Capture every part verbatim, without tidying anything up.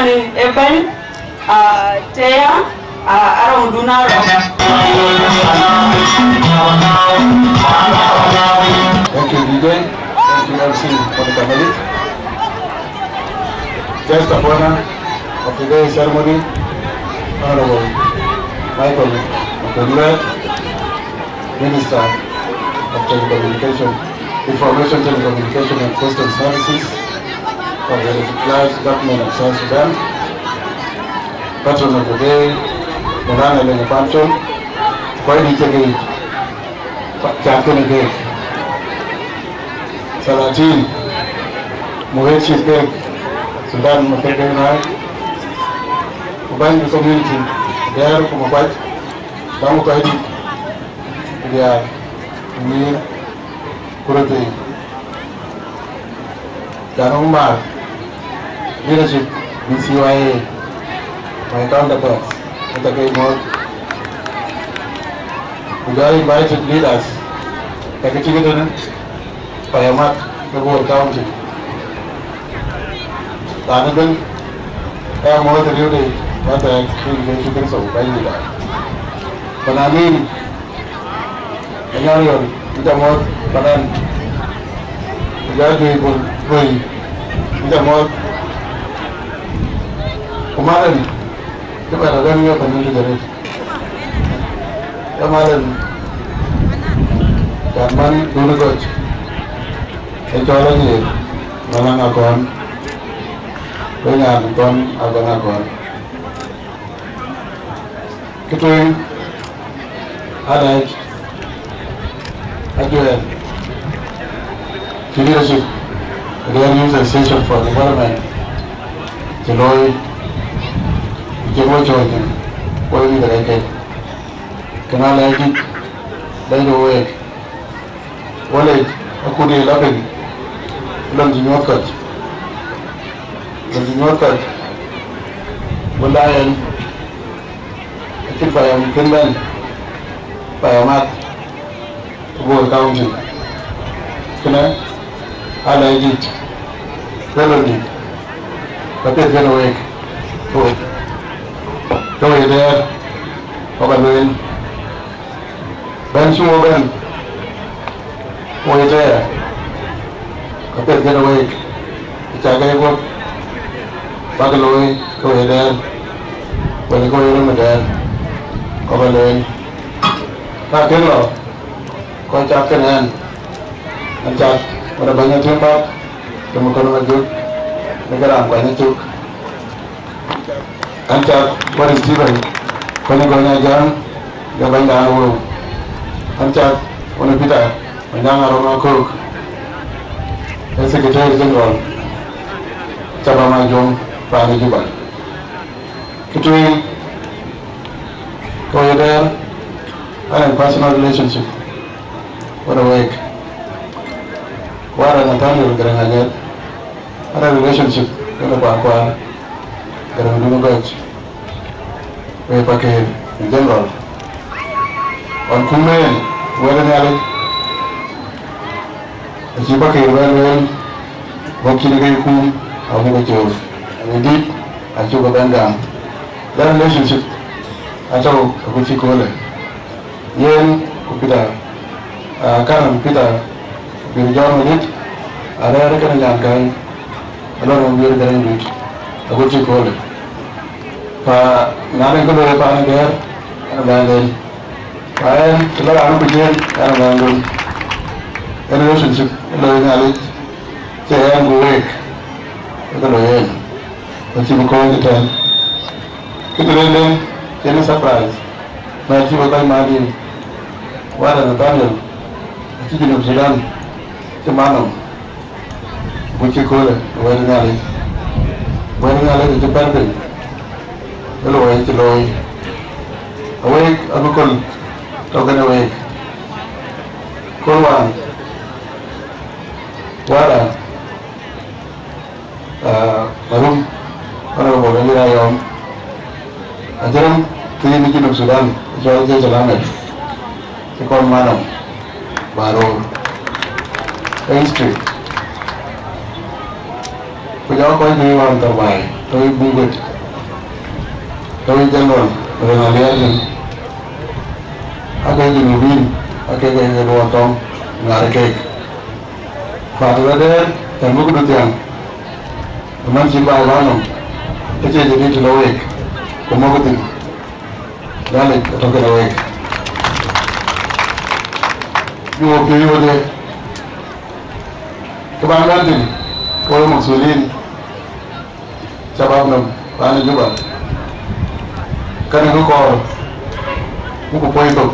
Ë bɛ̈ny, ah, Teya, ah, arɔŋdun arɔŋ. Thank you, D J. Thank you, M C, for the committee. Guest of honor of today's ceremony, Honorable Michael Makuei Lueth, Minister of Telecommunication, Information, Telecommunication and Postal Services of the Recognized Government of South Sudan, Patron of the Day, Maulana Lenya Pancol, kɔc dït cï ke yic, cath kënë keek, Salatin, muk ë cït keek, Sultan Maker Deng Nai, ku bäny de community, Dɛ̈ɛ̈r ku Makuac, bäny ku kɔc dït, ku diäär, ku nyïïr, ku röt piny. Can wok maar, leadership, D C Y A, my counterparts, ëtök ke mɔ̈ɔ̈th. Ku jɔ invited leaders, ka ke cïk tënë, payamath ke Bor County. Raan ëbën, ë mɔ̈ɔ̈th riëëude, wathɛɛk, rin ke Yecu Kërtho, Bɛ̈nydït. Fananin, Anyariɔl, yïn ca mɔ̈ɔ̈th, Panan, ku jɔ Juëc Bol Luei, yïn ca mɔ̈ɔ̈th. Ku malɛn, cï bɛ rɔt bɛ̈n wiɛ̈ɛ̈r panin tëde rëët. Ee malɛn, can man dun ë gɔc, ee cɔl Anyiëër, Malan Akɔn, wek nyan Thɔn Abɛ̈n Akɔn. Kë tueŋ, aa dɛɛc, ajuɛɛr, cï leadership, Riɛl Youth Association for Development, cï looi, ku cï wɔ cɔɔl thïn, wɔ mïth rɛɛc kek. Kënë alɛɛc dït, lɛc de week. Wɔ lec akut ye lɔ piny, lon cï nyuɔ̈th kɔc, lon cï nyuɔ̈th kɔc, wën la yen, acïn payam kën bɛ̈n, payamath Bor County. Kënë alɛɛc dït, ke lon dït, ka piɛth kënë week, ku ke wek dɛɛr, wɔ ka lueel. Bɛ̈n cï wɔ bɛ̈n, wɔ ye tɛɛr, ka piɛth kënë week, ë cak ke guɔ̈p, bäk looi ke wek dɛɛr, wën ke wek röm ë dɛɛr, kɔ̈k ë looi. Na kën lɔ, kɔc cath kënë ɛn, ɛn cath, wën ë bɛ̈ny ë tim bäk, ke më kɔn ë Majök, në ke raan kuany ë cök. An cath wär Stephen, kɔn ë gɔny Ajaŋ, ke bɛ̈nydan ë wëu. An cath wën ë Peter, Manyaŋ Arɔm Aköök, ë Secretary General, Caba Majuɔŋ, paan ë Juba. Kë tueŋ, ke wɔ ye dɛɛr, an ɛn personal relationship, wën ë week. Wär ë Nathaniel Garaŋ Anyɛth, an ɛn relationship, wën ë Kuar Kuar, Garaŋ Dun Gɔc. Wek Pakëër in general. Ɣɔn kum en, wɛ̈t ë Nhialic, acï Pakëër bɛ lueel, wok cïn ke kum, abuk ke cööt. Ë dït, acuk ke bɛ̈n gam. That relationship, atɔ̈u, aku cï köölë. Yen, ku Peter, ah, Kanan Peter, Bill John Madït, arɛ̈ɛ̈r kënë nyankäi, alɔ̈ɔ̈r wën Bill Garaŋ Dut, aku cï köölë. Fa na den ke looi paan gɛ̈ɛ̈r, ɛn ë bɛ̈n den. Fa ɛn të lɔ raan ku jiël, ɛn ë bɛ̈n den. Ɛn relationship ë looi Nhialic, cie ɛn ku week, ë ke looi ɛn. Ku cï bï kɔ̈ɔ̈c ëtɛ̈ɛ̈n. Kë të rëër den, cïn ë surprise. Mɛ̈t cï bï kɔc mat yïn. Wär ë Nathaniel, acï Junub Sudan, cï man nɔm. Ku cï köölë, wɛ̈t Nhialic. Wɛ̈t Nhialic acï pɛ̈n piny, ë luɔi cï looi. Aweek abï köl tɔ̈ kënë week. Köl wään, wärä, ah, marum, Honorable Alier Ayom, acï rem thiin ë Junub Sudan, cɔl Jesh al Ahmed. Cï kɔn manɔm, ba roor. Ë history. Ku jɔ kɔc juëc wään thɔ̈r baai. Tɔ̈ Buŋ Wet, tɔ̈ General Rena Liarden, ake Junubin, ake ke ke duɔ tɔŋ ŋaar keek. Fa tɔ̈ rɔt dɛɛr, tɛ̈n bï këdu thiäŋ, ëmën cï baai bä nɔm, ë cie jadid tënë week, ku mɔ̈k thïn, Nhialic atɔ̈ kenë week. Bï wo piööc wodhie, kë bän bɛ̈n thïn, ke wo ye masulin, shabab nɔm, raan ë Juba, kɛn ë kë kɔɔr, ku ku puɔ̈i thok,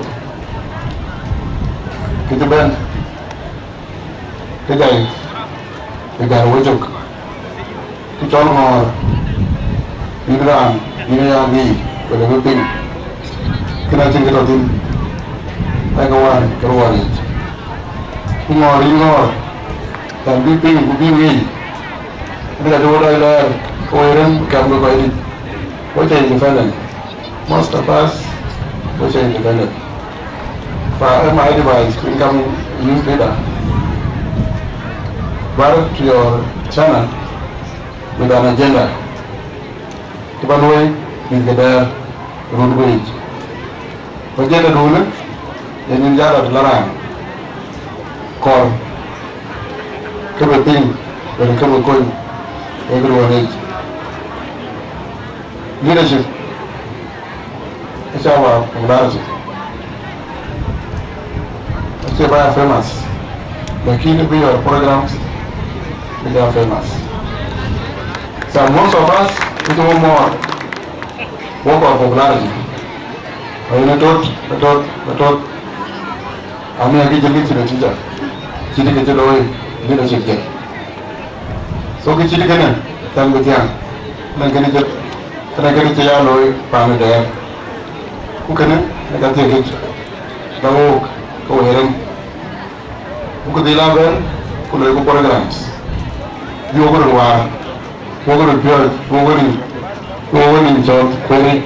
kë cï bɛ̈n, kë jai, kë jal wecök, kë cɔl ŋɔɔr, bï raan, bï ya ŋic, wala bï piŋ, kën acïn kë tɔ̈ thïn, aa ke wään, ke ruɔɔr yic. Ku ŋɔɔr yï ŋɔɔr, tɛ̈n bï piŋ ku bï ŋic, bï ka cï wo dɔc lɛɛr, ke wo ye rem kɛm ke kɔc dït, wo cie independent. Most of us, we cie independent. Fa ë my advice to incoming youth leader, bar to your channel with an agenda. Kë bän woi, mïth ke dɛɛr, run wei. Ku agenda dunë, yen yïn jal rɔt la raan kɔɔr, kë bï piŋ, wala kë bï kony, wek ruɔ̈n yic. Leadership, it's our popularity. Acie bä ya famous, lakini bï your programs bï ya famous. So most of us, it's one more work of popularity. Ayen ë tot, ë tot, ë tot. Ami akï jël kï cïn ë teacher. Cït kë cï looi, leadership jël. So kë cït kënë, tɛ̈n bï thiäŋ. Ënɔŋ kënë cï, ënɔŋ kënë cï ya looi paan ë dɛɛr. Ku kënë, ë ka thiëëk yic, bä wook, ke wo ye rem. Ku kë dhil a bɛ̈n, ku loiku programs. Bï wok röt waar, wok röt piɔ̈ɔ̈c, wok röt, wok röt nin cɔl kueeri.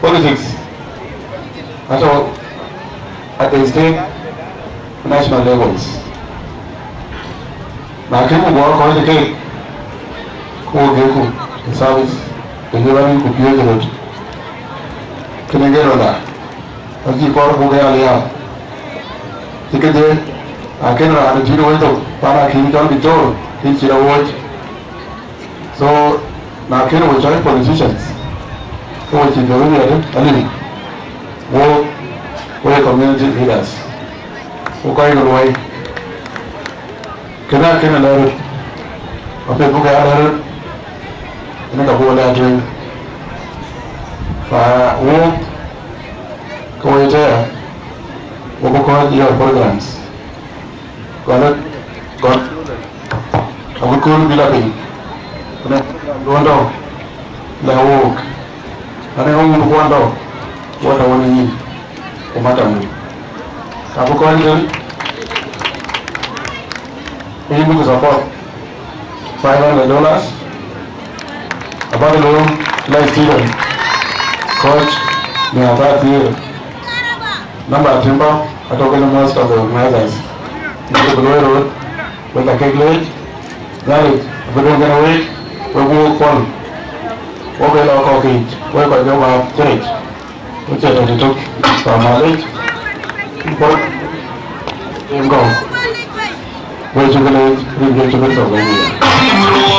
Politics atɔ̈ at the state, national levels. Na kën ku gɔɔr kɔc ë keek, ku wo geku ë service, të ye bä nin ku piööcë röt. Kënë ŋerɔnda, acï kɔɔr buk ya liaap. Cï kedhie, akën raan ë tït wec thok, pan akïn cɔl Victor, kën cï rɔt wööc. So, na kën we cɔɔc politicians, ke we cï jɔ̈ɔ̈r wiɛɛtë aliu, wo, wo ye community leaders, wo kɔc ke luɔi, kënë akën lɛ̈ɛ̈r röt, apiɛth buk ya lɛ̈ɛ̈r röt, ënë ka buk lɛ̈ɛ̈r tueŋ. Fa wo, ke wo ye tɛ̈ɛ̈r, wo bï kɔc your programs. Gɔl, gɔl. Agut kööl bï la piny. Ku në duɔ̈n tɔ̈, lɛ̈k wook. Ane ɣɔn wun kuɔn tɔ̈, wo tɔ̈ wën ë yïn, ku matam wïc. Ka bï kɔc tën, ë yïn bï ku support five hundred dollars. Abäk lööm la Stephen, coach, miäk athiëër. Number tim bä, atɔ̈ kenë most of the organizers. Në bï luɔi röt, wek akek leec, Nhialic abï döŋ kenë week, wek bï wok pɔ̈l, wok ë lɔ kɔ̈k yiic, wek kɔc ke wäär cï rec, wek cie tɔ̈ tëtök, tɔ̈ malec, pɔ̈l, tim kɔ̈u. Wek cuk leec, rin Yecu Kërtho Bɛ̈nydït.